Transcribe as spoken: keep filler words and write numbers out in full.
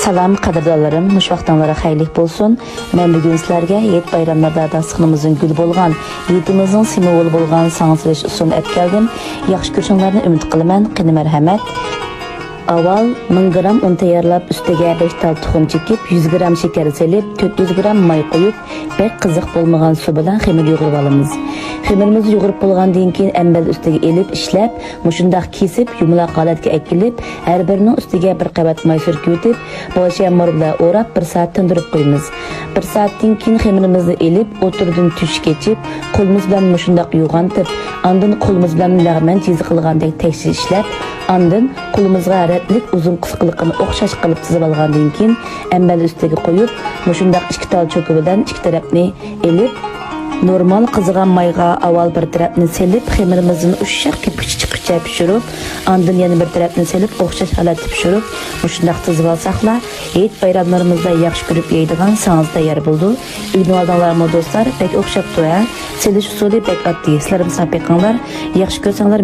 سالام قەدىردانلىرىم، مۇشۇ ۋاقتىڭلار خەيرلىك بولسۇن. مەن بۈگۈن سىلەرگە ھېيت بايراملىرىدا داستىخىنىمىزنىڭ گۈلى بولغان، ھېيتىمىزنىڭ سىمۋولى بولغان ساڭزا سېلىش ئۇسۇلىنى ئەپ كەلدىم. ياخشى كۆرۈشۈڭلارنى ئۈمىد قىلىمەن. قېنى مەرھەمەت. ئاۋۋال مىڭ گرام ئۇن تەييارلاپ، ئۈستىگە بەش تال تۇخۇم چېكىپ، يۈز گرام شېكەر سېلىپ، تۆت يۈز گرام ماي قويۇپ، بەك قىزىق بولمىغان سۇ بىلەن خېمىر يۇغۇرۇپ ئالىمىز. خېمىرىمىزنى يۇغۇرۇپ بولغاندىن كېيىن، ئەمبەل ئۈستىگە ئېلىپ ئىشلەپ، مۇشۇنداق كېسىپ، يۇمىلاق ھالەتكە ئەكېلىپ، ھەر بىرىنىڭ ئۈستىگە بىر قەۋەت ماي سۈركىۋېتىپ، بولشايمۇر بىلەن ئوراپ، بىر سائەت تىندۇرۇپ قويىمىز. بىر سائەتتىن كېيىن خېمىرىمىزنى ئېلىپ، ئوتتۇرىدىن تۆشۈك ئېچىپ، قولىمىز بىلەن مۇشۇنداق يوغانتىپ، ئاندىن قولىمىز بىلەن لەغمەن جىزا قىلغاندەك تەكشى ئىشلەپ، ئاندىن قولىمىزغا رەتلىك ئۇزۇن قىسقىلىقىنى ئوخشاش قىلىپ تىزىۋالغاندىن كېيىن، ئەمبەل ئۈستىگە قويۇپ، مۇشۇنداق ئىككى تال چوكا بىلەن ئىككى تەرەپنى ئېلىپ، نورمال قىزىغان مايغا ئاۋۋال بىر تەرەپنى سېلىپ، خېمىرىمىزدىن ئۇششاق كۆپۈكچە چىققۇچە پىشۇرۇپ، ئاندىن يەنە بىر تەرەپنى سېلىپ، ئوخشاش ھالەتتە پىشۇرۇپ، مۇشۇنداق تىزىۋالساقلا، ھېيت بايراملىرىمىزدا ياخشى كۆرۈپ يەيدىغان ساڭزا تەييار بولىدۇ. ئۆگىنىۋالدىڭلارمۇ دوستلار؟ بەك ئوخشاپتۇ ھە؟ سېلىش ئۇسۇلى بەك ئاددىي. سىلەرمۇ سىناپ بېقىڭلار. ياخشى كۆرسەڭلار،